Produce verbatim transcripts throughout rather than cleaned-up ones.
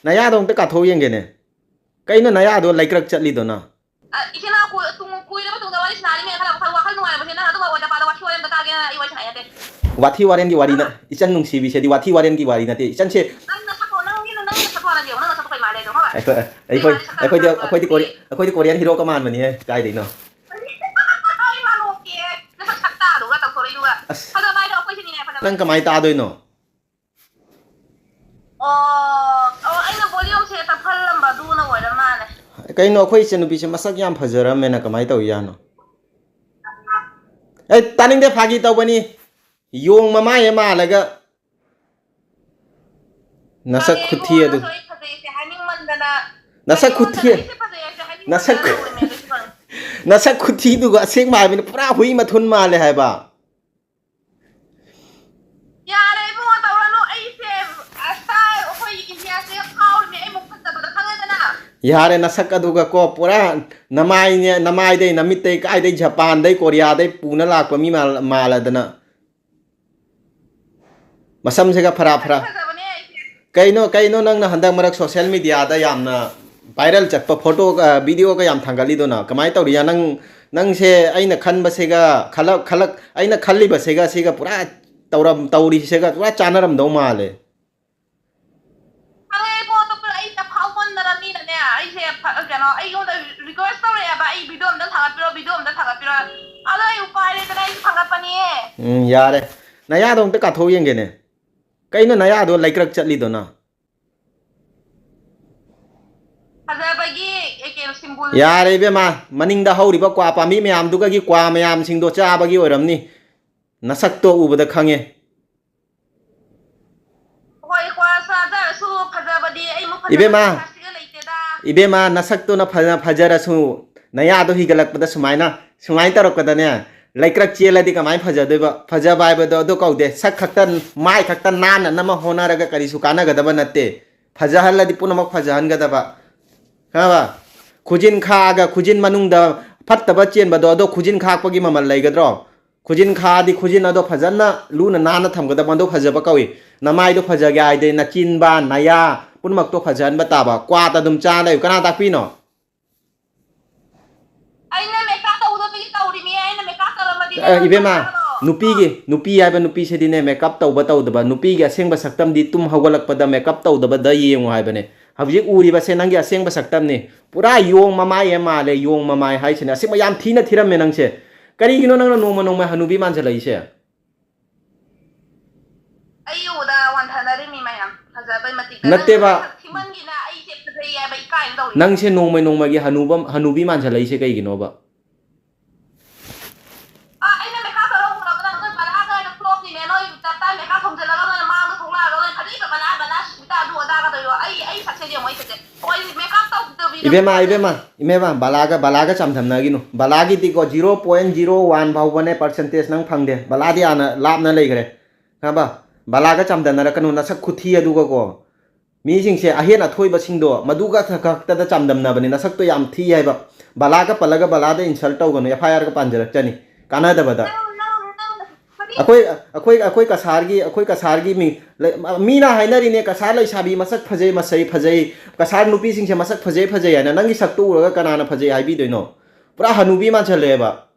ꯅꯌꯥꯗꯣ ꯑꯝꯇ ꯀꯥꯊꯣꯛ ꯌꯦꯡꯒꯦꯅꯦ꯫ ꯀꯩꯅꯣ ꯅꯌꯥꯗꯣ ꯂꯩꯀ꯭ꯔꯛ ꯆꯠꯂꯤꯗꯨꯅ? ꯑ, ꯏꯆꯤꯟ ꯏꯅꯥꯎ ꯀꯨꯏ-, ꯇꯨꯡ-, ꯀꯨꯏꯔꯕ ꯇꯨꯡꯗ ꯋꯥꯔꯤ ꯁꯥꯟꯅꯔꯤꯃꯦ ꯈꯜꯂꯒ ꯋꯥꯈꯜ, ꯋꯥꯈꯜ ꯅꯨꯡꯉꯥꯏꯕꯁꯦ ꯅꯪ ꯑꯗꯨꯒ ꯑꯣꯏꯗ ꯄꯥꯗ ꯋꯥꯊꯤ ꯋꯥꯔꯦꯝꯗ ꯇꯥꯒꯦꯅ ꯑꯩ ꯋꯥꯔꯤ ꯁꯥꯟꯅꯩ ꯅꯠꯇꯦ꯫ ꯋꯥꯊꯤ ꯋꯥꯔꯦꯝꯒꯤ ꯋꯥꯔꯤ ꯅ-, ꯏꯆꯟ ꯅꯨꯡꯁꯤꯕꯤꯁꯤꯗꯤ ꯋꯥꯊꯤ ꯋꯥꯔꯦꯝꯒꯤ ꯋꯥꯔꯤ ꯅꯠꯇꯦ, ꯏꯆꯟꯁꯦ꯫ ꯅꯪ ꯅꯁꯛꯇꯣ, ꯅꯪꯒꯤ, ꯅꯪꯒꯤ ꯅꯁꯛꯇꯣ ꯍꯥꯟꯅ ꯌꯦꯡꯉꯣ, ꯅꯪ ꯅꯁꯛꯇꯣ ꯀꯩ ꯃꯥꯜꯂꯦ ꯑꯗꯣ, ꯍꯣꯏ? ꯑꯩꯈꯣꯏ, ꯑꯩꯈꯣꯏꯗꯤ, ꯏꯕꯥꯅꯤ ꯁꯛ ꯑꯩꯈꯣꯏꯗꯤ, ꯃꯥꯟꯅꯕ ꯑꯩꯈꯣꯏꯗꯤ ꯀꯣꯔꯤ-, ꯑꯩꯈꯣꯏꯗꯤ ꯀꯣꯔꯤꯌꯟ ꯍꯤꯔꯣꯒ ꯃꯥꯟꯕꯅꯤꯍꯦ, ꯀꯥꯏꯗꯩꯅꯣ? ꯑꯩ ꯃꯥ ꯅꯣꯛꯀꯦ, ꯅꯁꯛ ꯁꯛꯇꯥꯗꯨꯒ ꯇꯧꯊꯣꯔꯛꯏꯗꯨꯒ꯫ ꯑꯁ꯫ ꯐꯖꯕ ꯍꯥꯏꯗꯣ ꯑꯩꯈꯣꯏ ꯁꯤꯅꯤꯅꯦ, ꯐꯖꯕ꯫ ꯅꯪ ꯀꯃꯥꯏ ꯇꯥꯗꯣꯏꯅꯣ? ꯑꯣ, ꯑꯣ, ꯑꯩꯅ volumeꯁꯦ ꯇꯞꯍꯜꯂꯝꯕ ꯑꯗꯨꯅ ꯑꯣꯏꯔ ꯃꯥꯜꯂꯦ꯫ ꯀꯩꯅꯣ, ꯑꯩꯈꯣꯏ ꯏꯆꯟꯅꯨꯄꯤꯁꯦ ꯃꯁꯛ ꯌꯥꯝ ꯐꯖꯔꯝꯃꯦꯅ ꯀꯃꯥꯏ ꯇꯧꯔꯤꯖꯥꯠꯅꯣ? ꯑꯩ ꯇꯥꯅꯤꯡꯗꯦ, ꯐꯥꯒꯤ ꯇꯧꯕꯅꯤ꯫ ꯌꯣꯡ ꯃꯃꯥꯏ ꯑꯃ ꯃꯥꯜꯂꯒ ꯅꯁꯛ ꯐꯔꯦ ꯈꯨꯊꯤ ꯏꯕꯨꯡꯉꯣ, ꯑꯗꯨ꯫ ꯅꯪꯁꯨ ꯑꯩ ꯐꯖꯩꯁꯦ ꯍꯥꯏꯅꯤꯡꯃꯟꯗꯅ, ꯅꯁꯛ ꯈꯨꯊꯤ-, ꯍꯥꯏꯅꯤꯡꯃꯟꯗꯅ ꯑꯩꯁꯦ ꯐꯖꯩ ꯍꯥꯏꯁꯦ ꯍꯥꯏꯅꯤꯡꯃꯟꯗꯅ ꯅꯁꯛ ꯈꯨ-, ꯇꯧꯔꯤꯅꯦ ꯑꯗꯨꯁꯨ ꯈꯪꯉꯦ꯫ ꯅꯁꯛ ꯈꯨꯊꯤꯗꯨꯒ ꯑꯁꯦꯡꯕ ꯍꯥꯏꯕꯅꯤ, ꯄꯨꯔꯥ ꯍꯨꯏ ꯃꯊꯨꯟ ꯃꯥꯜꯂꯦ ꯍꯥꯏꯕ꯫ ꯌꯥꯔꯦ ꯏꯕꯨꯡꯉꯣ, ꯇꯧꯔꯅꯨ꯫ ꯑꯩꯁꯦ ꯑꯁ ꯑꯩꯈꯣꯏ ꯏꯟꯗꯤꯌꯥꯁꯦ ꯐꯥꯎꯔꯤꯅꯦ, ꯑꯩ ꯃꯨꯛ ꯐꯠꯇꯕꯗ ꯈꯪꯉꯦꯗꯅ꯫ ꯌꯥꯔꯦ, ꯅꯁꯛ ꯑꯗꯨꯒ ꯀꯣ, ꯄꯨꯔꯥ ꯅꯃꯥꯏꯅꯦ, ꯅꯃꯥꯏꯗꯩ, ꯅꯃꯤꯠꯇꯩ, ꯀꯥꯏꯗꯩ, ꯖꯄꯥꯟꯗꯩ, ꯀꯣꯔꯤꯌꯥꯗꯩ ꯄꯨꯅ ꯂꯥꯛꯄ ꯃꯤ ꯃꯥꯜ-, ꯃꯥꯜꯂꯗꯅ꯫ ꯃꯁꯝꯁꯤꯒ ꯐꯔꯥ ꯐꯔꯥ꯫ ꯐꯖꯕꯅꯦ ꯑꯩꯁꯦ꯫ ꯀꯩꯅꯣ, ꯀꯩꯅꯣ ꯅꯪꯅ ꯍꯟꯗꯛ ꯃꯔꯛ social mediaꯗ ꯌꯥꯝꯅ viral ꯆꯠꯄ photoꯒ videoꯒ ꯌꯥꯝ ꯊꯥꯡꯒꯠꯂꯤꯗꯨꯅ? ꯀꯃꯥꯏꯅ ꯇꯧꯔꯤꯌꯥ? ꯅꯪ, ꯅꯪꯁꯦ ꯑꯩꯅ ꯈꯟꯕꯁꯤꯒ, ꯈꯜꯂꯛ-, ꯈꯜꯂꯛ-, ꯑꯩꯅ ꯈꯜꯂꯤꯕꯁꯤꯒ ꯁꯤꯒ ꯄꯨꯔꯥ ꯇꯧꯔꯝ-, ꯇꯧꯔꯤꯁꯤꯒ ꯄꯨꯔꯥ ꯆꯥꯟꯅꯔꯝꯗꯧ ꯃꯥꯜꯂꯦ꯫ ꯈꯪꯉꯦ ꯏꯕꯣ, ꯑꯗꯣ ꯑꯩ ꯐꯥꯎꯃꯟꯗꯅ ꯃꯤꯅꯅꯦ, ꯑꯩꯁꯦ ꯐ-, ꯀꯩꯅꯣ, ꯑꯩꯉꯣꯟꯗ request ꯇꯧꯔꯛꯑꯦꯕ, "ꯑꯩ video ꯑꯝꯇ ꯊꯥꯒꯠꯄꯤꯔꯣ, video ꯑꯝꯇ ꯊꯥꯒꯠꯄꯤꯔꯣ"꯫ ꯑꯗꯣ ꯑꯩ ꯎꯄꯥꯏ ꯂꯩꯇꯅ ꯑꯩꯁꯨ ꯊꯥꯒꯠꯄꯅꯦ꯫ ꯎꯝ, ꯌꯥꯔꯦ꯫ ꯅꯌꯥꯗꯣ ꯑꯝꯇ ꯀꯥꯊꯣꯛ ꯌꯦꯡꯒꯦꯅꯦ꯫ ꯀꯩꯅꯣ ꯅꯌꯥꯗꯣ ꯂꯩꯀ꯭ꯔꯛ ꯆꯠꯂꯤꯗꯨꯅ? ꯐꯖꯕꯒꯤ, ꯑꯦ, ꯀꯩꯅꯣ, symbol꯫ ꯌꯥꯔꯦ ꯏꯕꯦꯝꯃ, ꯃꯅꯤꯡꯗ ꯍꯧꯔꯤꯕ ꯀ꯭ꯋꯥ ꯄꯥꯝꯕꯤ ꯃꯌꯥꯝꯗꯨꯒꯒꯤ ꯀ꯭ꯋꯥ ꯃꯌꯥꯝꯁꯤꯡꯗꯣ ꯆꯥꯕꯒꯤ ꯑꯣꯏꯔꯝꯅꯤ꯫ ꯅꯁꯛꯇꯣ ꯎꯕꯗ ꯈꯪꯉꯦ꯫ ꯍꯣꯏ, ꯀ꯭ꯋꯥ ꯆꯥꯖꯔꯁꯨ ꯐꯖꯕꯗꯤ ꯑꯩꯃꯨꯛ ꯐꯖꯕ ꯏꯕꯦꯝꯃ, ꯄꯩꯁꯥꯁꯤꯒ ꯂꯩꯇꯦꯗ꯫ ꯏꯕꯦꯝꯃ, ꯅꯁꯛꯇꯨꯅ ꯐꯖ-, ꯐꯖꯔꯁꯨ ꯅꯌꯥꯗꯣ ꯍꯤꯒꯠꯂꯛꯄꯗ ꯁꯨꯃꯥꯏꯅ, ꯁꯨꯃꯥꯏꯅ ꯇꯧꯔꯛꯄꯗꯅꯦ, ꯂꯩꯀ꯭ꯔꯛ ꯆꯦꯜꯂꯗꯤ ꯀꯃꯥꯏꯅ ꯐꯖꯗꯣꯏꯕ? ꯐꯖꯕ ꯍꯥꯏꯕꯗꯣ ꯑꯗꯨ ꯀꯧꯗꯦ꯫ ꯁꯛ ꯈꯛꯇ, ꯃꯥꯏ ꯈꯛꯇ ꯅꯥꯟꯅꯅꯕ ꯍꯣꯠꯅꯔꯒ ꯀꯔꯤꯁꯨ ꯀꯥꯟꯅꯒꯗꯕ ꯅꯠꯇꯦ꯫ ꯐꯖꯍꯜꯂꯗꯤ ꯄꯨꯝꯅꯃꯛ ꯐꯖꯍꯟꯒꯗꯕ꯫ ꯈꯪꯉꯕ? ꯈꯨꯖꯤꯟ ꯈꯥꯛꯑꯒ ꯈꯨꯖꯤꯟ ꯃꯅꯨꯡꯗ ꯐꯠꯇꯕ ꯆꯦꯟꯕꯗꯣ, ꯑꯗꯣ ꯈꯨꯖꯤꯟ ꯈꯥꯛꯄꯒꯤ ꯃꯃꯜ ꯂꯩꯒꯗ꯭ꯔꯣ? ꯈꯨꯖꯤꯟ ꯈꯥꯛꯑꯗꯤ ꯈꯨꯖꯤꯟ ꯑꯗꯣ ꯐꯖꯅ ꯂꯨꯅ ꯅꯥꯟꯅ ꯊꯝꯒꯗꯕ, ꯑꯗꯣ ꯐꯖꯕ ꯀꯧꯏ꯫ ꯅꯃꯥꯏꯗꯣ ꯐꯖꯒꯦ ꯍꯥꯏꯗꯤ ꯅꯆꯤꯟꯕ, ꯅꯌꯥ, ꯄꯨꯝꯅꯃꯛꯇꯣ ꯐꯖꯍꯟꯕ ꯇꯥꯕ꯫ ꯀ꯭ꯋꯥꯇ ꯑꯗꯨꯝ ꯆꯥ ꯂꯩꯌꯨ꯫ ꯀꯅꯥ ꯇꯥꯛꯄꯤꯅꯣ? ꯑꯩꯅ ꯃꯦꯀꯞ ꯇꯧꯗꯕꯒꯤ ꯇꯧꯔꯤꯅꯤ꯫ ꯑꯩꯅ ꯃꯦꯀꯞ ꯇꯧꯔꯝꯃꯗꯤ ꯑꯦ, ꯅꯪ ꯏꯕꯦꯝꯃ, ꯇꯧꯔꯣ꯫ ꯅꯨꯄꯤꯒꯤ, ꯅꯨꯄꯤ ꯍꯥꯏꯕ ꯅꯨꯄꯤꯁꯤꯗꯤꯅꯦ, ꯃꯦꯀꯞ ꯇꯧꯕ ꯇꯧꯗꯕ, ꯅꯨꯄꯤꯒꯤ ꯑꯁꯦꯡꯕ ꯁꯛꯇꯝꯗꯤ ꯇꯨꯝ ꯍꯧꯒꯠꯂꯛꯄꯗ ꯃꯦꯀꯞ ꯇꯧꯗꯕꯗ ꯌꯦꯡꯉꯨ ꯍꯥꯏꯕꯅꯦ꯫ ꯍꯧꯖꯤꯛ ꯎꯔꯤꯕꯁꯦ ꯅꯪꯒꯤ ꯑꯁꯦꯡꯕ ꯁꯛꯇꯝꯅꯤ꯫ ꯄꯨꯔꯥ ꯌꯣꯡ ꯃꯃꯥꯏ ꯑꯃ ꯃꯥꯜꯂꯦ, ꯌꯣꯡ ꯃꯃꯥꯏ ꯍꯥꯏꯁꯤꯅꯦ꯫ ꯑꯁꯦꯡꯕ ꯌꯥꯝ ꯊꯤꯅ ꯊꯤꯔꯝꯃꯦ ꯅꯪꯁꯦ꯫ ꯀꯔꯤꯒꯤꯅꯣ ꯅꯪꯅ ꯅꯣꯡꯃ ꯅꯣꯡꯃ ꯍꯅꯨꯕꯤ ꯃꯥꯟꯁꯤꯜꯂꯛꯏꯁꯦ? ꯑꯩ ꯎꯕꯗ ꯋꯥꯟꯊꯅꯔꯤ ꯃꯤ ꯃꯌꯥꯝ ꯐꯖꯕꯩ ꯃꯇꯤꯛꯇ꯫ ꯅꯠꯇꯦꯕ꯫ ꯅꯪꯅ ꯊꯤꯃꯟꯒꯤꯅ ꯑꯩꯁꯦ ꯐꯖꯩ ꯍꯥꯏꯕ ꯏꯀꯥꯏꯅ ꯇꯧꯔꯤ꯫ ꯅꯪꯁꯦ ꯅꯣꯡꯃꯩ ꯅꯣꯡꯃꯒꯤ ꯍꯅꯨꯕ, ꯍꯅꯨꯕꯤ ꯃꯥꯟꯁꯤꯜꯂꯛꯏꯁꯦ ꯀꯩꯒꯤꯅꯣꯕ? ꯑ, ꯑꯩꯅ ꯃꯦꯀꯞ ꯇꯧꯔ ꯎꯔꯕ ꯅꯪ ꯅꯣꯏ ꯕꯂꯥꯒ ꯍꯥꯏꯅ ꯐ꯭ꯂꯣꯞꯅꯤꯅꯦ꯫ ꯅꯣꯏ ꯇꯞ ꯇꯥꯏ ꯃꯦꯀꯞ ꯊꯣꯡꯖꯤꯜꯂꯒ ꯅꯣꯏ ꯃꯥꯡꯗ ꯊꯣꯛꯂꯛꯑꯒ ꯅꯣꯏ ꯐꯖꯩꯕ ꯕꯂꯥ, ꯕꯂꯥ ꯁꯨꯁꯃꯤꯇꯥ ꯑꯗꯨ ꯑꯗꯥꯒ ꯇꯧꯔꯤꯗꯣ꯫ ꯑꯩ, ꯑꯩ ꯁꯛꯁꯦ ꯌꯦꯡꯉꯣ, ꯑꯩ ꯁꯛꯁꯦ꯫ ꯑꯩꯈꯣꯏ ꯃꯦꯀꯞ ꯇꯧꯗꯕꯤꯗ ꯏꯕꯦꯝꯃ, ꯏꯕꯦꯝꯃ, ꯏꯕꯦꯝꯃ, ꯕꯂꯥꯒ, ꯕꯂꯥꯒ ꯆꯥꯡꯗꯝꯅꯒꯤꯅꯨ꯫ ꯕꯂꯥꯒꯤꯗꯤꯀꯣ zero point zero one ꯐꯥꯎꯕꯅꯦ percentage ꯅꯪ ꯐꯪꯗꯦ꯫ ꯕꯂꯥꯗꯤ ꯍꯥꯟꯅ ꯂꯥꯞꯅ ꯂꯩꯈ꯭ꯔꯦ꯫ ꯈꯪꯉꯕ? ꯕꯂꯥꯒ ꯆꯥꯡꯗꯝꯅꯔꯛꯀꯅꯨ, ꯅꯁꯛ ꯈꯨꯊꯤ ꯑꯗꯨꯒꯀꯣ꯫ ꯃꯤꯁꯤꯡꯁꯦ ꯑꯍꯦꯟ ꯑꯊꯣꯏꯕꯁꯤꯡꯗꯣ ꯃꯗꯨꯒ ꯈꯛꯇꯗ ꯆꯥꯡꯗꯝꯅꯕꯅꯤ꯫ ꯅꯁꯛꯇꯣ ꯌꯥꯝ ꯊꯤ ꯍꯥꯏꯕ꯫ ꯕꯂꯥꯒ ꯄꯜꯂꯒ ꯕꯂꯥꯗ insult ꯇꯧꯒꯅꯨ, F I R ꯒ ꯄꯥꯟꯖꯔꯛꯆꯅꯤ ꯀꯥꯟꯅꯗꯕꯗ꯫ ꯅꯪ, ꯅꯪ, ꯅꯪ, ꯀꯔꯤ? ꯑꯩꯈꯣꯏ, ꯑꯩꯈꯣꯏ, ꯑꯩꯈꯣꯏ ꯀꯁꯥꯔꯒꯤ, ꯑꯩꯈꯣꯏ ꯀꯁꯥꯔꯒꯤ ꯃꯤ, ꯂꯩ-, ꯃꯤꯅ ꯍꯥꯏꯅꯔꯤꯅꯦ, "ꯀꯁꯥꯔ ꯂꯩꯁꯥꯕꯤ ꯃꯁꯛ ꯐꯖꯩ, ꯃꯁꯩ ꯐꯖꯩ, ꯀꯁꯥꯔ ꯅꯨꯄꯤꯁꯤꯡꯁꯦ ꯃꯁꯛ ꯐꯖꯩ, ꯐꯖꯩ" ꯍꯥꯏꯅ꯫ ꯅꯪꯒꯤ ꯁꯛꯇꯨ ꯎꯔꯒ ꯀꯅꯥꯅ ꯐꯖꯩ ꯍꯥꯏꯕꯤꯗꯣꯏꯅꯣ? ꯄꯨꯔꯥ ꯍꯅꯨꯕꯤ ꯃꯥꯟꯁꯜꯂꯛꯑꯦꯕ꯫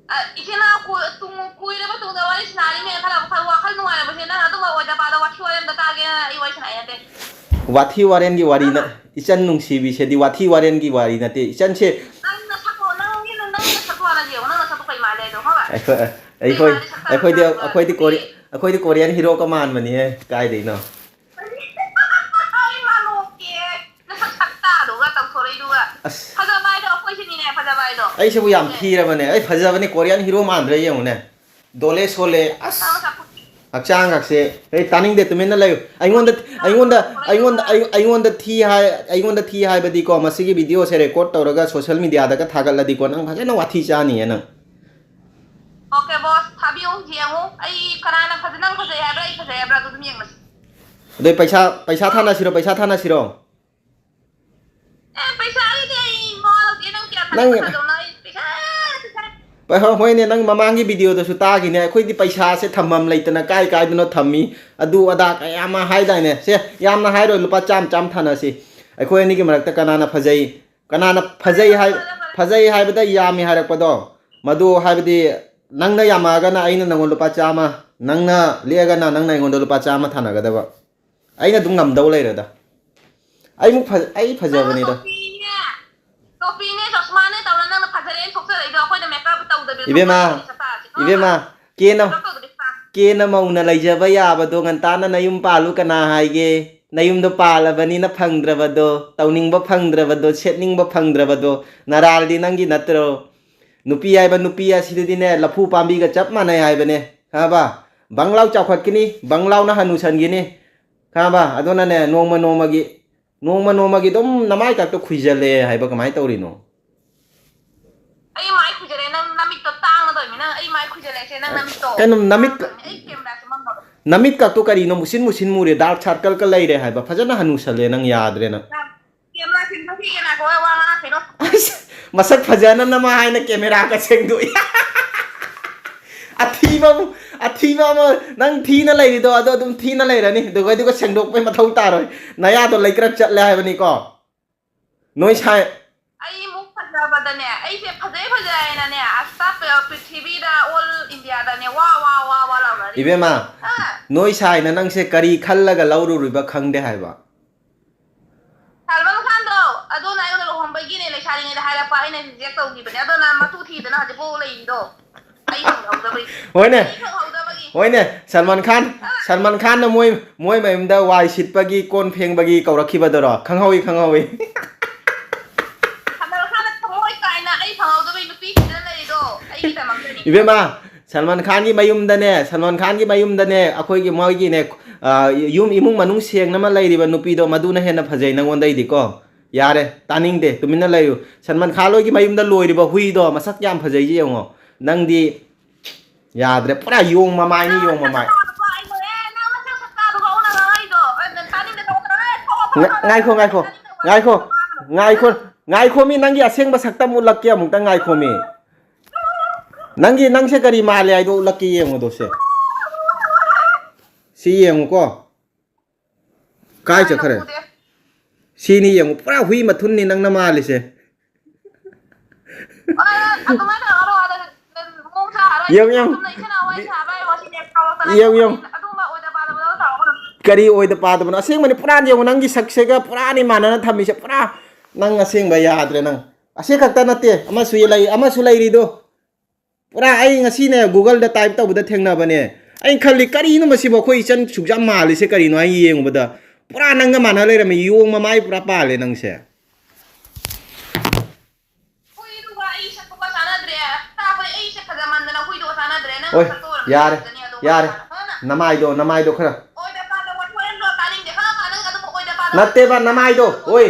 ꯑ, ꯏꯆꯤꯟ ꯏꯅꯥꯎ ꯀꯨ-, ꯇꯨꯡ-, ꯀꯨꯏꯔꯕ ꯇꯨꯡꯗ ꯋꯥꯔꯤ ꯁꯥꯟꯅꯔꯤꯃꯦ ꯈꯜꯂꯒ ꯋꯥꯈꯜ, ꯋꯥꯈꯜ ꯅꯨꯡꯉꯥꯏꯔꯕꯁꯦ ꯅꯪ ꯑꯗꯨꯝꯕ ꯑꯣꯏꯗ ꯄꯥꯗ ꯋꯥꯊꯤ ꯋꯥꯔꯦꯝꯗ ꯇꯥꯒꯦꯅ ꯑꯩ ꯋꯥꯔꯤ ꯁꯥꯟꯅꯔꯤ ꯅꯠꯇꯦ꯫ ꯋꯥꯊꯤ ꯋꯥꯔꯦꯝꯒꯤ ꯋꯥꯔꯤ ꯅ-, ꯏꯆꯟ ꯅꯨꯡꯁꯤꯕꯤꯁꯦꯗꯤ ꯋꯥꯊꯤ ꯋꯥꯔꯦꯝꯒꯤ ꯋꯥꯔꯤ ꯅꯠꯇꯦ꯫ ꯏꯆꯟꯁꯦ ꯅꯪ ꯅꯁꯛꯇꯣ, ꯅꯪꯒꯤ, ꯅꯪ ꯅꯁꯛꯇꯣ ꯍꯥꯟꯅ ꯌꯦꯡꯉꯣ, ꯅꯪ ꯅꯁꯛꯇꯣ ꯀꯩ ꯃꯥꯜꯂꯦ ꯍꯥꯏꯗꯣ, ꯈꯪꯉꯕ? ꯑꯩꯈꯣꯏ, ꯑꯩꯈꯣꯏ, ꯃꯥꯜꯂꯦ ꯁꯛꯇꯣ ꯑꯩꯈꯣꯏꯗꯤ, ꯌꯥꯝ ꯑꯩꯈꯣꯏꯗꯤ ꯃꯥꯜꯂꯦ꯫ ꯀꯣꯔꯤ-, ꯑꯩꯈꯣꯏꯗꯤ Korean hero ꯀ ꯃꯥꯟꯕꯅꯤꯍꯦ, ꯀꯥꯏꯗꯩꯅꯣ? ꯑꯩ ꯃꯥ ꯅꯣꯛꯀꯦ꯫ ꯅꯁꯛ ꯁꯛꯇꯥꯗꯨꯒ ꯇꯧꯊꯣꯔꯛꯏꯗꯨꯒ꯫ ꯑꯁ꯫ ꯐꯖꯕ ꯍꯥꯏꯗꯣ ꯑꯩꯈꯣꯏ ꯁꯤꯅꯤꯅꯦ, ꯐꯖꯕ ꯍꯥꯏꯗꯣ꯫ ꯑꯩꯁꯤꯕꯨ ꯌꯥꯝ ꯊꯤꯔꯕꯅꯦ꯫ ꯑꯩ ꯐꯖꯕꯅꯦ, Korean hero ꯃꯥꯟꯗ꯭ꯔꯦ ꯌꯦꯡꯉꯨꯅꯦ꯫ ꯗꯣꯂꯦ ꯁꯣꯂꯦ, ꯑꯁ꯫ ꯅꯪ ꯅꯁꯛ ꯈꯨꯊꯤ꯫ ꯍꯛꯆꯥꯡ ꯈꯛꯁꯦ꯫ ꯑꯩ ꯇꯥꯅꯤꯡꯗꯦ, ꯇꯨꯃꯤꯟꯅ ꯂꯩꯌꯨ꯫ ꯑꯩꯉꯣꯟꯗ, ꯑꯩꯉꯣꯟꯗ, ꯑꯩꯉꯣꯟꯗ, ꯑꯩ-, ꯑꯩꯉꯣꯟꯗ ꯊꯤ ꯍꯥꯏ-, ꯑꯩꯉꯣꯟꯗ ꯊꯤ ꯍꯥꯏꯕꯗꯤꯀꯣ, ꯃꯁꯤꯒꯤ video ꯁꯦ record ꯇꯧꯔꯒ social media ꯗꯒ ꯊꯥꯒꯠꯂꯗꯤꯀꯣ, ꯅꯪ ꯐꯖꯅ ꯋꯥꯊꯤ ꯆꯥꯅꯤꯌꯦ ꯅꯪ꯫ Okay boss, ꯊꯥꯕꯤꯌꯨ, ꯌꯦꯡꯉꯨ꯫ ꯑꯩ ꯀꯅꯥꯅ ꯐꯖ-, ꯅꯪ ꯐꯖꯩ ꯍꯥꯏꯕ꯭ꯔꯥ, ꯑꯩ ꯐꯖꯩ ꯍꯥꯏꯕ꯭ꯔꯥ, ꯑꯗꯨ ꯑꯗꯨꯝ ꯌꯦꯡꯉꯁꯤ꯫ ꯑꯗꯨ ꯄꯩꯁꯥ, ꯄꯩꯁꯥ ꯊꯥꯅꯁꯤꯔꯣ, ꯄꯩꯁꯥ ꯊꯥꯅꯁꯤꯔꯣ? ꯑꯦ, ꯄꯩꯁꯥꯒꯤꯗꯤ ꯑꯩ ꯃꯋꯥ ꯂꯧꯗꯦ꯫ ꯅꯪ ꯀꯌꯥ ꯊꯥꯅꯤꯡꯕ ꯅꯪ ꯊꯥꯖꯧ, ꯅꯪ ꯑꯩ ꯄꯩꯁꯥ, ꯄꯩꯁꯥ꯫ ꯍꯣꯏ, ꯍꯣꯏ, ꯍꯣꯏꯅꯦ, ꯅꯪ ꯃꯃꯥꯡꯒꯤ ꯚꯤꯗꯤꯑꯣꯗꯁꯨ ꯇꯥꯈꯤꯅꯦ, "ꯑꯩꯈꯣꯏꯗꯤ ꯄꯩꯁꯥꯁꯦ ꯊꯝꯐꯝ ꯂꯩꯇꯅ ꯀꯥꯏ ꯀꯥꯏꯗꯅꯣ ꯊꯝꯃꯤ", ꯑꯗꯨ ꯑꯗꯥ ꯀꯌꯥ ꯑꯃ ꯍꯥꯏꯗꯥꯏꯅꯦ꯫ ꯁꯦ, ꯌꯥꯝꯅ ꯍꯥꯏꯔꯣꯏ, ꯂꯨꯄꯥ ꯆꯥꯝꯃ ꯆꯥꯝꯃ ꯊꯥꯅꯁꯤ꯫ ꯑꯩꯈꯣꯏ ꯑꯅꯤꯒꯤ ꯃꯔꯛꯇ ꯀꯅꯥꯅ ꯐꯖꯩ, ꯀꯅꯥꯅ ꯐꯖꯩ ꯍꯥꯏ, ꯐꯖꯩ ꯍꯥꯏꯕꯗ ꯌꯥꯝꯃꯤ ꯍꯥꯏꯔꯛꯄꯗꯣ, ꯃꯗꯨ ꯍꯥꯏꯕꯗꯤ ꯅꯪꯅ ꯌꯥꯝꯃꯛꯑꯒꯅ ꯑꯩꯅ ꯅꯪꯉꯣꯟꯗ ꯂꯨꯄꯥ ꯆꯥꯝꯃ, ꯅꯪꯅ ꯂꯤꯛꯑꯒꯅ ꯅꯪꯅ ꯑꯩꯉꯣꯟꯗ ꯂꯨꯄꯥ ꯆꯥꯝꯃ ꯊꯥꯅꯒꯗꯕ꯫ ꯑꯩꯅ ꯑꯗꯨꯝ ꯉꯝꯗꯧ ꯂꯩꯔꯦꯗ꯫ ꯑꯩꯃꯨꯛ ꯐ-, ꯑꯩ ꯐꯖꯕꯅꯤꯗ꯫ ꯇꯣꯄꯤꯅꯦ, ꯇꯣꯄꯤꯅꯦ, ꯆꯣꯁꯃꯥꯅꯦ ꯇꯧꯔ ꯅꯪꯅ ꯐꯖꯔꯦꯅ ꯊꯣꯛꯆꯔꯛꯏꯗꯣ, ꯑꯩꯈꯣꯏꯅ ꯃꯦꯀꯞ ꯇꯧꯗꯕꯤꯗ ꯏꯕꯦꯝꯃ, ꯊꯣꯛꯆꯔꯛꯏꯅꯦ ꯁꯛꯇꯥꯁꯦ꯫ ꯈꯪꯉꯕ? ꯏꯕꯦꯝꯃ, ꯀꯦꯅ, ꯃꯦꯀꯞ ꯇꯧꯗꯕꯤ ꯁꯛꯇꯥꯁꯦ꯫ ꯀꯦꯅ ꯃꯧꯅ ꯂꯩꯖꯕ ꯌꯥꯕꯗꯣ ꯉꯟꯇꯥꯅ ꯅꯌꯨꯝ ꯄꯥꯜꯂꯨ ꯀꯅꯥ ꯍꯥꯏꯒꯦ? ꯅꯌꯨꯝꯗꯣ ꯄꯥꯜꯂꯕꯅꯤꯅ ꯐꯪꯗ꯭ꯔꯕꯗꯣ, ꯇꯧꯅꯤꯡꯕ ꯐꯪꯗ꯭ꯔꯕꯗꯣ, ꯁꯦꯠꯅꯤꯡꯕ ꯐꯪꯗ꯭ꯔꯕꯗꯣ, ꯅꯔꯥꯜꯗꯤ ꯅꯪꯒꯤ ꯅꯠꯇ꯭ꯔꯣ? ꯅꯨꯄꯤ ꯍꯥꯏꯕ ꯅꯨꯄꯤ ꯑꯁꯤꯗꯗꯤꯅꯦ, ꯂꯐꯨ ꯄꯥꯝꯕꯤꯒ ꯆꯞ ꯃꯥꯟꯅꯩ ꯍꯥꯏꯕꯅꯦ, ꯈꯪꯉꯕ? ꯕꯪꯂꯥꯎ ꯆꯥꯎꯈꯠꯀꯅꯤ, ꯕꯪꯂꯥꯎꯅ ꯍꯅꯨꯁꯟꯈꯤꯅꯤ, ꯈꯪꯉꯕ? ꯑꯗꯨꯅꯅꯦ, ꯅꯣꯡꯃ ꯅꯣꯡꯃꯒꯤ, ꯅꯣꯡꯃ ꯅꯣꯡꯃꯒꯤ ꯑꯗꯨꯝ ꯅꯃꯥꯏ ꯀꯥꯛꯇ ꯈꯨꯏꯖꯜꯂꯦ ꯍꯥꯏꯕ ꯀꯃꯥꯏꯅ ꯇꯧꯔꯤꯅꯣ? ꯑꯩ ꯃꯥꯏ ꯈꯨꯏꯖꯜꯂꯦ, ꯅꯪ ꯅꯃꯤꯠꯇꯣ ꯇꯥꯡꯒꯗꯣꯏꯅꯤ, ꯅꯪ ꯑꯩ ꯃꯥꯏ ꯈꯨꯏꯖꯜꯂꯦ ꯍꯥꯏꯁꯦ, ꯅꯪ ꯅꯃꯤꯠꯇꯣ ꯀꯩꯅꯣ, ꯅꯃꯤꯠ ꯇꯥꯡꯒꯗꯣꯏꯅꯤ, ꯑꯩ ꯀꯦꯃꯦꯔꯥꯁꯦ ꯃꯝꯃꯕ꯫ ꯅꯃꯤꯠ ꯀꯥꯛꯇꯣ ꯀꯔꯤꯅꯣ, ꯃꯨꯁꯤꯟ ꯃꯨꯁꯤꯟ ꯃꯨꯔꯦ, ꯗꯥꯔꯛ ꯁꯥꯔꯀꯜꯒ ꯂꯩꯔꯦ ꯍꯥꯏꯕ, ꯐꯖꯅ ꯍꯅꯨꯁꯜꯂꯦ ꯅꯪ, ꯌꯥꯗ꯭ꯔꯦ ꯅꯪ꯫ ꯅꯪ ꯀꯦꯃꯦꯔꯥ ꯁꯦꯡꯗꯣꯛꯈꯤꯒꯦ, ꯉꯥꯏꯈꯣ, ꯋꯥ ꯉꯥꯡꯉꯛꯈꯤꯅꯣ꯫ ꯑꯁ, ꯃꯁꯛ ꯐꯖꯅꯅꯕ ꯍꯥꯏꯅ ꯀꯦꯃꯦꯔꯥꯒ ꯁꯦꯡꯗꯣꯛꯏ꯫ ꯑꯊꯤꯕ ꯑꯃ, ꯑꯊꯤꯕ ꯑꯃ, ꯅꯪ ꯊꯤꯅ ꯂꯩꯔꯤꯗꯣ ꯑꯗꯣ ꯑꯗꯨꯝ ꯊꯤꯅ ꯂꯩꯔꯅꯤ, ꯑꯗꯨꯒ, ꯑꯗꯨꯒ ꯁꯦꯡꯗꯣꯛꯄꯩ ꯃꯊꯧ ꯇꯥꯔꯣꯏ, ꯅꯌꯥꯗꯣ ꯂꯩꯀ꯭ꯔꯛ ꯆꯠꯂꯦ ꯍꯥꯏꯕꯅꯤꯀꯣ꯫ ꯅꯣꯏ ꯁꯥꯏ꯫ ꯑꯩ ꯑꯃꯨꯛ ꯐꯖꯕꯗꯅꯦ, ꯑꯩꯁꯦ ꯐꯖꯩ ꯐꯖꯩ ꯍꯥꯏꯅꯅꯦ, ꯑꯁ, ꯄ꯭ꯔꯤꯊꯤꯕꯤꯗ, ꯑꯣꯜ ꯏꯟꯗꯤꯌꯥꯗꯅꯦ, ꯋꯥ, ꯋꯥ, ꯋꯥ, ꯋꯥ ꯂꯥꯎꯅꯔꯤ꯫ ꯏꯕꯦꯝꯃ, ꯑꯥ꯫ ꯅꯣꯏ ꯁꯥꯏꯅ ꯅꯪꯁꯦ ꯀꯔꯤ ꯈꯜꯂꯒ ꯂꯧꯔꯨꯔꯤꯕ ꯈꯪꯗꯦ ꯍꯥꯏꯕ꯫ ꯁꯜꯃꯥꯟ ꯈꯥꯟꯗꯣ, ꯑꯗꯨꯅ ꯑꯩꯉꯣꯟꯗ ꯂꯨꯍꯣꯡꯕꯒꯤꯅꯦ, ꯂꯩꯁꯥꯔꯤꯉꯩꯗ ꯍꯥꯏꯔꯛꯄ, ꯑꯩꯅ ꯔꯤꯖꯦꯛ ꯇꯧꯈꯤꯕꯅꯦ꯫ ꯑꯗꯨꯅ ꯃꯇꯨ ꯊꯤꯗꯅ ꯍꯧꯖꯤꯛꯐꯥꯎ ꯂꯩꯔꯤꯗꯣ꯫ ꯑꯩ ꯐꯪꯍꯧꯗꯕꯒꯤ꯫ ꯍꯣꯏꯅꯦ꯫ ꯑꯩ ꯐꯪꯍꯧꯗꯕꯒꯤ꯫ ꯍꯣꯏꯅꯦ, ꯁꯜꯃꯥꯟ ꯈꯥꯟ, ꯑꯥ꯫ ꯁꯜꯃꯥꯟ ꯈꯥꯟꯅ ꯃꯣꯏ, ꯃꯣꯏ ꯃꯌꯨꯝꯗ ꯋꯥꯏ ꯁꯤꯠꯄꯒꯤ, ꯀꯣꯟ ꯐꯦꯡꯕꯒꯤ ꯀꯧꯔꯛꯈꯤꯕꯗꯨꯔꯣ? ꯈꯪꯍꯧꯏ, ꯈꯪꯍꯧꯏ꯫ ꯁꯜꯃꯥꯟ ꯈꯥꯟꯅ ꯊꯃꯣꯏ ꯀꯥꯏꯅ ꯑꯩ ꯐꯪꯍꯧꯗꯕꯒꯤ ꯅꯨꯄꯤ ꯊꯤꯗꯅ ꯂꯩꯔꯤꯗꯣ ꯑꯩꯒꯤꯗꯃꯛꯇꯅꯤ꯫ ꯏꯕꯦꯝꯃ, ꯁꯜꯃꯥꯟ ꯈꯥꯟꯒꯤ ꯃꯌꯨꯝꯗꯅꯦ, ꯁꯜꯃꯥꯟ ꯈꯥꯟꯒꯤ ꯃꯌꯨꯝꯗꯅꯦ, ꯑꯩꯈꯣꯏꯒꯤ ꯃꯣꯏꯒꯤꯅꯦ, ꯑ, ꯌꯨꯝ, ꯏꯃꯨꯡ ꯃꯅꯨꯡ ꯁꯦꯡꯅ ꯑꯃ ꯂꯩꯔꯤꯕ ꯅꯨꯄꯤꯗꯣ, ꯃꯗꯨꯅ ꯍꯦꯟꯅ ꯐꯖꯩ ꯅꯪꯉꯣꯟꯗꯩꯗꯤꯀꯣ꯫ ꯌꯥꯔꯦ, ꯇꯥꯅꯤꯡꯗꯦ, ꯇꯨꯃꯤꯟꯅ ꯂꯩꯌꯨ꯫ ꯁꯜꯃꯥꯟ ꯈꯥꯟ ꯍꯣꯏꯒꯤ ꯃꯌꯨꯝꯗ ꯂꯣꯏꯔꯤꯕ ꯍꯨꯏꯗꯣ ꯃꯁꯛ ꯌꯥꯝ ꯐꯖꯩꯁꯦ ꯌꯦꯡꯉꯣ꯫ ꯅꯪꯗꯤ ꯌꯥꯗ꯭ꯔꯦ, ꯄꯨꯔꯥ ꯌꯣꯡ ꯃꯃꯥꯏꯅꯤ, ꯌꯣꯡ ꯃꯃꯥꯏ꯫ ꯉ-, ꯉꯥꯏꯈꯣ, ꯉꯥꯏꯈꯣ, ꯉꯥꯏꯈꯣ, ꯉꯥꯏꯈꯣ, ꯉꯥꯏꯈꯣ ꯃꯤ, ꯅꯪꯒꯤ ꯑꯁꯦꯡꯕ ꯁꯛꯇꯝ ꯎꯠꯂꯛꯀꯦ ꯑꯃꯨꯛꯇꯪ, ꯉꯥꯏꯈꯣ ꯃꯤ꯫ ꯅꯪꯒꯤ, ꯅꯪꯁꯦ ꯀꯔꯤ ꯃꯥꯜꯂꯦ ꯍꯥꯏꯗꯣ ꯎꯠꯂꯛꯀꯦ, ꯌꯦꯡꯉꯨꯗꯣ ꯁꯦ꯫ ꯁꯤ ꯌꯦꯡꯉꯨꯀꯣ꯫ ꯀꯥꯏ ꯆꯠꯈ꯭ꯔꯦ? ꯎꯗꯦ꯫ ꯁꯤꯅꯤ ꯌꯦꯡꯉꯨ, ꯄꯨꯔꯥ ꯍꯨꯏ ꯃꯊꯨꯟꯅꯤ ꯅꯪꯅ ꯃꯥꯜꯂꯤꯁꯦ꯫ ꯑꯗꯨꯃꯥꯏꯅ ꯇꯧꯔꯒ ꯃꯑꯣꯡ ꯁꯥꯔ ꯌꯦꯡꯉꯨ, ꯌꯦꯡꯉꯨ꯫ ꯆꯨꯝꯅ ꯏꯆꯤꯟ ꯏꯅꯥꯎ ꯋꯥꯔꯤ ꯁꯥꯕ ꯍꯥꯏ ꯋꯥꯁꯤꯅꯦ꯫ ꯌꯦꯡꯉꯨ, ꯌꯦꯡꯉꯨ꯫ ꯑꯗꯨꯒꯨꯝꯕ ꯑꯣꯏꯗ ꯄꯥꯗꯕꯗꯣ ꯇꯧꯔꯛꯀꯅꯨ꯫ ꯀꯔꯤ ꯑꯣꯏꯗ ꯄꯥꯗꯕꯅꯣ? ꯑꯁꯦꯡꯕꯅꯤ, ꯄꯨꯔꯥ ꯌꯦꯡꯉꯨ, ꯅꯪꯒꯤ ꯁꯛꯁꯤꯒ ꯄꯨꯔꯥꯅꯤ ꯃꯥꯟꯅꯅ ꯊꯝꯃꯤꯁꯦ꯫ ꯄꯨꯔꯥ ꯅꯪ ꯑꯁꯦꯡꯕ ꯌꯥꯗ꯭ꯔꯦ ꯅꯪ꯫ ꯑꯁꯤ ꯈꯛꯇ ꯅꯠꯇꯦ, ꯑꯃꯁꯨ ꯂꯩ, ꯑꯃꯁꯨ ꯂꯩꯔꯤꯗꯣ꯫ ꯄꯨꯔꯥ ꯑꯩ ꯉꯁꯤꯅꯦ Google-ꯗ type ꯇꯧꯕꯗ ꯊꯦꯡꯅꯕꯅꯦ꯫ ꯑꯩꯅ ꯈꯜꯂꯤ, "ꯀꯔꯤꯅꯣ ꯃꯁꯤꯕꯣ? ꯑꯩꯈꯣꯏ ꯏꯆꯟ ꯁꯨꯛ ꯌꯥꯝ ꯃꯥꯜꯂꯤꯁꯦ ꯀꯔꯤꯅꯣ?" ꯍꯥꯏꯅ ꯌꯦꯡꯉꯨꯕꯗ ꯄꯨꯔꯥ ꯅꯪꯒ ꯃꯥꯟꯅ ꯂꯩꯔꯝꯃꯤ꯫ ꯌꯣꯡ ꯃꯃꯥꯏ ꯄꯨꯔꯥ ꯄꯥꯜꯂꯦ ꯅꯪꯁꯦ꯫ ꯍꯨꯏꯗꯨꯒ ꯑꯩ ꯁꯛꯇꯨꯒ ꯆꯥꯟꯅꯗ꯭ꯔꯦ꯫ ꯇꯥꯕ꯭ꯔꯥ? ꯑꯩꯁꯦ ꯐꯖꯃꯟꯗꯅ ꯍꯨꯏꯗꯨꯒ ꯆꯥꯟꯅꯗ꯭ꯔꯦ꯫ ꯅꯪ ꯍꯣꯏ, ꯁꯛꯇꯣ ꯑꯣꯏꯔꯝꯃꯗꯤ ꯌꯥꯔꯦ, ꯐꯖꯅꯤ ꯑꯗꯣ ꯌꯥꯔꯦ꯫ ꯍꯥꯟꯅ ꯅꯃꯥꯏꯗꯣ, ꯅꯃꯥꯏꯗꯣ ꯈꯔ ꯑꯣꯏꯗ ꯄꯥꯗꯕ ꯋꯥꯔꯤ ꯋꯥꯔꯦꯝꯗꯣ ꯇꯥꯅꯤꯡꯗꯦ꯫ ꯍꯥ? ꯅꯪ ꯑꯗꯨꯝ ꯑꯣꯏꯗ ꯄꯥꯗꯕ ꯅꯠꯇꯦꯕ, ꯅꯃꯥꯏꯗꯣ, ꯑꯣꯏ꯫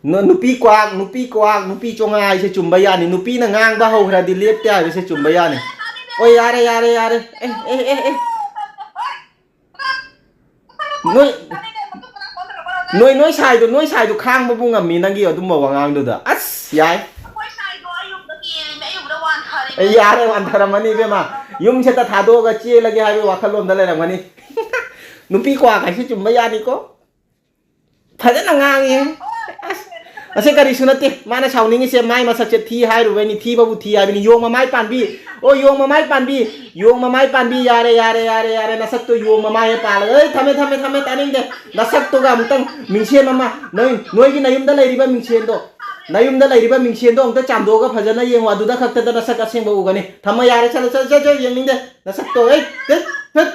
ꯅꯨ-, ꯅꯨꯄꯤ ꯀ꯭ꯋꯥꯛ, ꯅꯨꯄꯤ ꯀ꯭ꯋꯥꯛ, ꯅꯨꯄꯤ ꯆꯣꯉꯥ ꯍꯥꯏꯁꯦ ꯆꯨꯝꯕ ꯌꯥꯅꯤ꯫ ꯅꯨꯄꯤꯅ ꯉꯥꯡꯕ ꯍꯧꯈ꯭ꯔꯗꯤ ꯂꯦꯞꯇꯦ ꯍꯥꯏꯕꯁꯦ ꯆꯨꯝꯕ ꯌꯥꯅꯤ꯫ ꯑꯣ, ꯌꯥꯔꯦ, ꯌꯥꯔꯦ, ꯌꯥꯔꯦ꯫ ꯑꯦ, ꯑꯦ, ꯑꯦ, ꯑꯦ꯫ ꯅꯣꯏ, ꯅꯣꯏ, ꯅꯣꯏ ꯁꯥꯏꯗꯣ, ꯅꯣꯏ ꯁꯥꯏꯗꯣ ꯈꯥꯡꯕꯕꯨ ꯉꯝꯃꯤ ꯅꯪꯒꯤ ꯑꯗꯨꯝꯕ ꯋꯥꯉꯥꯡꯗꯨꯗ꯫ ꯑꯁ, ꯌꯥꯏ꯫ ꯑꯩꯈꯣꯏ ꯁꯥꯏꯗꯣ ꯑꯌꯨꯛꯇ ꯀꯦꯜꯂꯤꯃꯦ, ꯑꯌꯨꯛꯇ ꯋꯥꯟꯊꯔꯤꯃꯦ꯫ ꯑꯦ, ꯌꯥꯔꯦ, ꯋꯥꯟꯊꯔꯝꯃꯅꯤ ꯏꯕꯦꯝꯃ꯫ ꯌꯨꯝꯁꯤꯗ ꯊꯥꯗꯣꯛꯑꯒ ꯆꯦꯜꯂꯒꯦ ꯍꯥꯏꯕꯒꯤ ꯋꯥꯈꯜꯂꯣꯟꯗ ꯂꯩꯔꯝꯒꯅꯤ꯫ ꯅꯨꯄꯤ ꯀ꯭ꯋꯥꯛ ꯍꯥꯏꯁꯤ ꯆꯨꯝꯕ ꯌꯥꯅꯤꯀꯣ꯫ ꯐꯖꯅ ꯉꯥꯡꯉꯤ꯫ ꯑꯁ, ꯑꯁꯤ ꯀꯔꯤꯁꯨ ꯅꯠꯇꯦ꯫ ꯃꯥꯅ ꯁꯥꯎꯅꯤꯡꯉꯤꯁꯦ ꯃꯥꯏ ꯃꯁꯛꯁꯦ ꯊꯤ ꯍꯥꯏꯔꯨꯕꯩꯅꯤ꯫ ꯊꯤꯕꯕꯨ ꯊꯤ ꯍꯥꯏꯕꯅꯤ꯫ ꯌꯣꯡ ꯃꯃꯥꯏ ꯄꯥꯟꯕꯤ꯫ ꯑꯣ, ꯌꯣꯡ ꯃꯃꯥꯏ ꯄꯥꯟꯕꯤ꯫ ꯌꯣꯡ ꯃꯃꯥꯏ ꯄꯥꯟꯕꯤ꯫ ꯌꯥꯔꯦ, ꯌꯥꯔꯦ, ꯌꯥꯔꯦ, ꯌꯥꯔꯦ꯫ ꯅꯁꯛꯇꯣ ꯌꯣꯡ ꯃꯃꯥꯏ ꯄꯥꯜꯂꯒ꯫ ꯑꯦ, ꯊꯝꯃꯦ, ꯊꯝꯃꯦ, ꯊꯝꯃꯦ꯫ ꯇꯥꯅꯤꯡꯗꯦ꯫ ꯅꯁꯛꯇꯨꯒ ꯑꯃꯨꯛꯇꯪ ꯃꯤꯡꯁꯦꯟ ꯑꯃ꯫ ꯅꯣꯏ, ꯅꯣꯏꯒꯤ ꯅꯌꯨꯝꯗ ꯂꯩꯔꯤꯕ ꯃꯤꯡꯁꯦꯟꯗꯣ꯫ ꯅꯌꯨꯝꯗ ꯂꯩꯔꯤꯕ ꯃꯤꯡꯁꯦꯟꯗꯣ ꯑꯃꯨꯛꯇ ꯆꯥꯝꯊꯣꯛꯑꯒ ꯐꯖꯅ ꯌꯦꯡꯉꯣ꯫ ꯑꯗꯨꯗ ꯈꯛꯇꯗ ꯅꯁꯛ ꯑꯁꯦꯡꯕ ꯎꯒꯅꯤ꯫ ꯊꯝꯃꯣ, ꯌꯥꯔꯦ꯫ ꯆꯠꯂꯣ, ꯆꯠꯂꯣ, ꯆꯠꯂꯣ, ꯆꯠꯂꯣ꯫ ꯌꯦꯡꯅꯤꯡꯗꯦ꯫ ꯅꯁꯛꯇꯣ꯫ ꯑꯩ, ꯇꯠ, ꯇꯠ꯫